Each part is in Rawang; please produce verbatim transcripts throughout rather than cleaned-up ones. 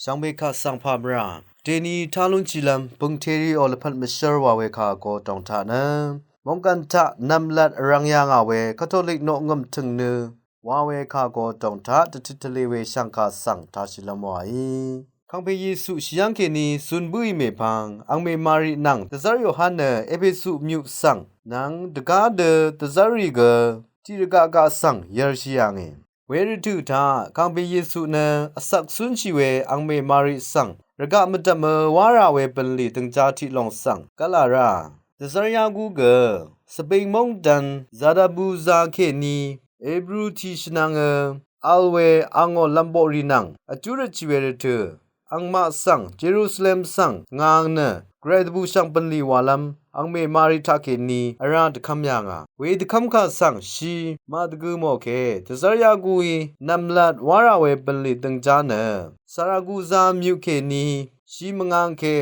Shvngbe kaq svng pà mvrà dèni tá lúnshìlv́m bø̀ngteriò lvpat mvshv́r wa we kà go dòng taq nø mònggàn taq nv̀mlat vrvng yà ngà we Katolik noqngø̀m tø̀ngnø wa we kà go dòng taq dvtøt tvle we shv̀ngkà svng tāshìlv́m wàí. Kàngpè Yesu shì yv́ng kèní zun bǿì mèpvng angmè Mari nvng dvzv́r Yohan nø Epesu myuq svng nvng dvgá dø dvzv́rrì gø tiq rvgaq gaq svng yv̄rshì yàngì. Wervtø̀ taq kàngpè Yesu nø vsvk cúnshì we angmè Mari svng rvgaq mvdv̀mø wá rà we bv̀nlì døngjá tiq lòng svng gv́là rá. Dvzv́r yá gú gø Svbing móngdv̀n Zadabuza kèní Ebru tì shvnvngø vl we angò lv̀mboqrì nvng vjúrøtshì we rvtø̀ angmaq svng Jerusalem svng ngà nø gvray dvbùshv̀ng bv̀nlì wàlv́m angmè Mari taqkèní vrá dvkv́m yà ngà. We dvkv́mkà svng shí màdvgø mòke dvzv́r yá gúí nv̀mlat wá rà we bv̀nlì døngjá nø Saraguza myuq kèní shí mvngáng ke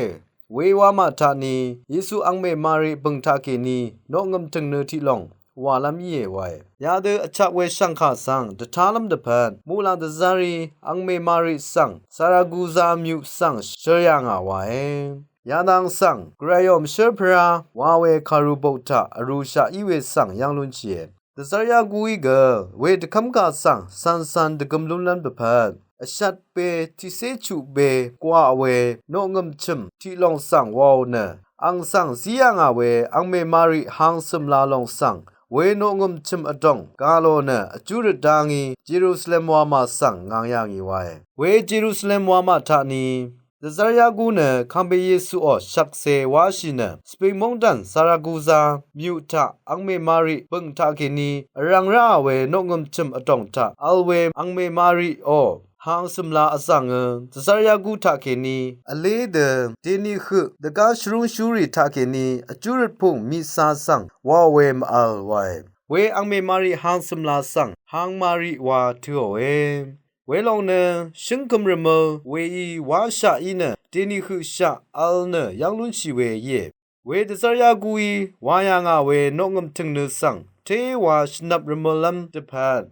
we wamà taqni Yesu angmè Mari bø̀ng taqkèní noqngø̀m tø̀ngnø tiq lòng wàlv́m íe wae. Yadø vchak we shv̀ngkà svng dvtálv́m dvpvt muqlàng dvzv́rí angmè Mari svng Saraguza myuq svng shøl yà ngà wae. Yadang svng gvrayò mvshǿr pvrá wa we kàru bok taq vrūshaq í we svng yv́ng lúnshìe. Dvzv́r yá gúí gø we dvkv́mkà svng cv̄ncv̄n dvgøm lúnlv́m dvpvt vshvt be tiqcé chuq be gwaq we noqngø̀m chø̀m tiq lòng svng wàò nø ang svng zí yà ngà we angmè Mari hang cø̀mla lòng svng we noqngø̀m chø̀m vdòng gà lò nø vjúrøt dá ngí Jerusalem wamà svng ngv̀ng yà ngì wae. We Jerusalem wamà taqni dvzv́r yá gú nø kàngpè Yesuò shvkse wáshì nø Svbing móngdv̀n Saraguza myuq taq angmè Mari bø̀ng taqkèní vrvng ráà we noqngø̀m chø̀m vdòng taq vl we angmè Mariò hang cø̀mla vzv̀ngø dvzv́r yá gú taqkèní vlé dø dèni høq dvgá shvrúngshúrì taqkèní vjúrøt pùng miqca svng wàò we mvvl wae. We angmè Mari hang cø̀mla svng hang Mari wa tøòe. Welòng nø shǿngkøm rvmøl weí wáshaq í nø dèni høqshaq vl nø yv́ng lúnshì we íe. We dvzv́r yá gúí wa yà ngà we noqngø̀m tø̀ngnø svng téwa shvnvp rvmøllv́m dvpvt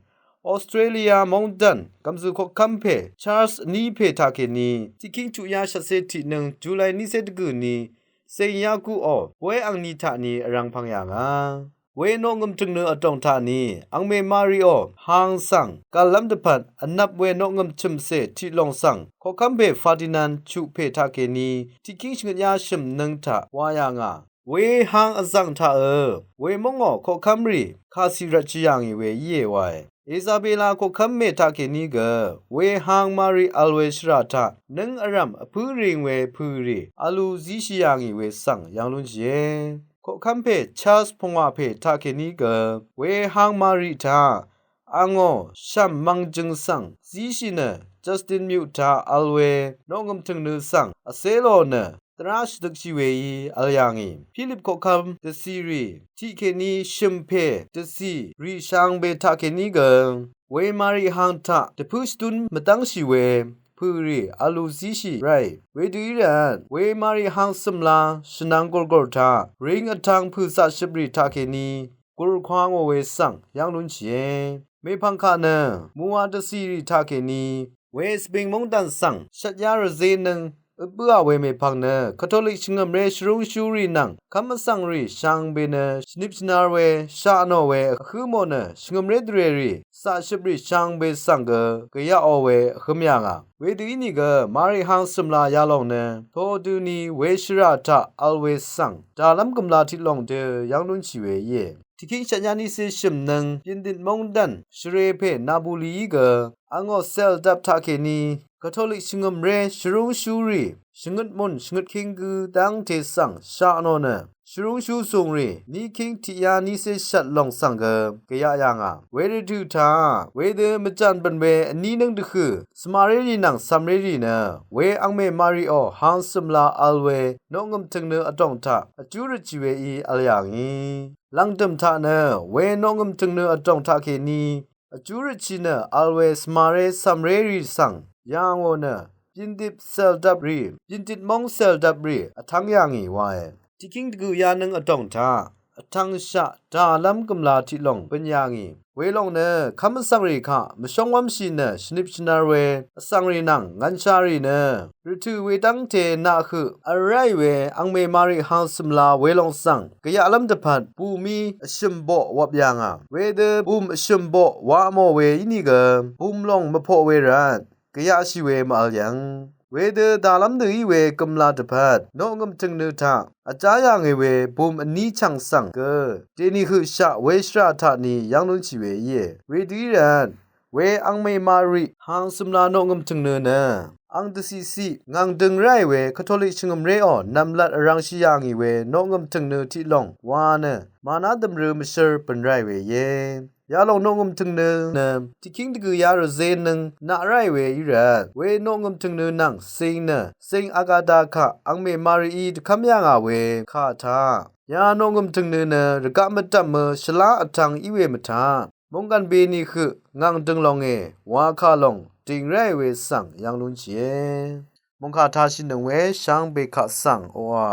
Australia móngdv̀n gv̀mzø̀ koqkv́m pè Charles vní pè taqkèní tiqkíng chuqyá shvtcé tiqnøng July nícé dvgø̀ ni zèng yá gúò we angni taqni vrvng pvng yà ngà. We noqngø̀m tø̀ngnø vdòng taqni angmè Mariò hang svng gàllv́m dvpvt vnvp we noqngø̀m chø̀mcè tiq lòng svng koqkv́m pè Ferdinand chuq pè taqkèní tiqkíng shvngøt yá shø̀m nøng taq wa yà ngà. We hang vzv̀ng taqø we móng ngò koqkv́mrì kàcì rvtshì yà ngì we íe wae. Isabella koqkv́m mè taqkèní gø we hang Mari vl we shvrà taq nǿng vrv̀m vpǿ ring we pø̀rì vlu zíshì yà ngì we svng yv́ng lúnshìe. Koqkv́m pè Charles pungwà pè taqkèní gø we hang Mari taq angò shv̀m mvngjøng svng zíshì nø Justin myuq taq vl we noqngø̀m tø̀ngnø svng vcé lò nø dvrá shvdøkshì weí vl yà ngì. Philip koqkv́m dvcìrì tiqkèní shø̀m pè dvcìrì shvngbe taqkèní gø we Mari hang taq dvpǿ shvdún mvdv́ngshì we pø̀rì vlu zíshì ráì. Wedø í rvt we Mari hang cø̀mla shvnvng gòrgòr taq ring vtvng pø̀caqshøprì taqkèní gùrkwa ngò we svng yv́ng lúnshìe. Mèpvng kaq nø muwa dvcìrì taqkèní we Svbing móngdàn svng shvtyá rvzé nøng øp bǿà we mèpvng nø Katolik shvngø̀mré shvrúngshúrì nvng kv́m vsvngrì shvngbe nø shvnip shvnar we sha nò we vhǿ mò nø shvngø̀mré dvrèrì caqshøprì shvngbe svng gø gvyaqò we vhǿm yà ngà. Wedø ínìgø Mari hang cø̀mla yalòng nø todøni we shvrà taq vl we svng dàlv́m gø̀mla tiq lòng dø yv́ng lúnshì we íe. Tiqkíng shvtyá nícé shø̀m nøng Pyindit móngdàn shvrē pè Nabuli í gø angò cèldvp taqkèní Katolik shvngø̀mré shvrúngshúrì shvngøt mùn shvngøt kíng gǿ dv́ngte svng sha nò nø shvrúngshú zùngrì ní kíng tiqyá nícé shvt lòng svng gø gvyaq yà ngà. Wervtø̀ taq wedø mvjàn bø̀n we vní nǿng dvhø̀ svmarérì nvng cv̀mrérì nø we angmè Mariò hang cø̀mla vl we noqngø̀m tø̀ngnø vdòng taq vjú røtshì weí vl yà ngì. Lv̀ngdø̀m taq nø we noqngø̀m tø̀ngnø vdòng taqkèní vjú røtshì nø vl we svmaré cv̀mrérì svng yà ngò nø Pyindit cèldvprì Pyindit móng cèldvprì vtv́ng yà ngì wae. Tiqkíng dvgø̀ yanøng vdòng taq vtv̄ngshaq dàlv́m gø̀mlā tiq lòng bø̀n yà ngì. Welòng nø kv́m vsvngrì kaq mvshóng wv́mshì nø shvnip shvnar we vsvngrì nvng ngv̄nshaq rì nø rvtø̀ wedv́ngte naq høq vl ráì we angmè Mari Hangsø̀mla welòng svng gvyaqlv́m dvpvt bùmí vshø̀m boq wvp yà ngà. Wedø bùm vshø̀m boq wa mò we ínìgø bùm lòng mvpoq we rvt gvyaqshì we màvl yv̀ng. Wedø dàlv́m dø í we gø̀mlā dvpvt noqngø̀m tø̀ngnø taq vjá yà ngì we bùm vní chv̀ng svng gø dèni høqshaq weshvrà taq ni yv́ng lúnshì we íe. Wedø í rvt we angmè Mari Hangsø̀mla noqngø̀m tø̀ngnø nø ang dvciqciq ngv̀ng døng ráì we Katolik shvngø̀mréò nv̀mlat vrv̄ngshì yà ngì we noqngø̀m tø̀ngnø tiq lòng wa nø màná dv̀mrø mvshǿr bø̀n ráì we íe. Yalòng noqngø̀m tø̀ngnø nø tiqkíng dvgø̀yá rvzénøng naq ráì we í rvt we noqngø̀m tø̀ngnø nvng cing nø cing Agada kaq angmè Marií dvkv́m yà ngà we kà taq ya noqngø̀m tø̀ngnø nø rvgaq mvdv̀mø shvlá vtv̄ng í we mvtaq mònggàn bèni høq ngv̀ng døng longe wa kà lòng dìng ráì we svng yv́ng lúnshìe. Mòngkà tashìnøng we shvngbe kaq svng oqà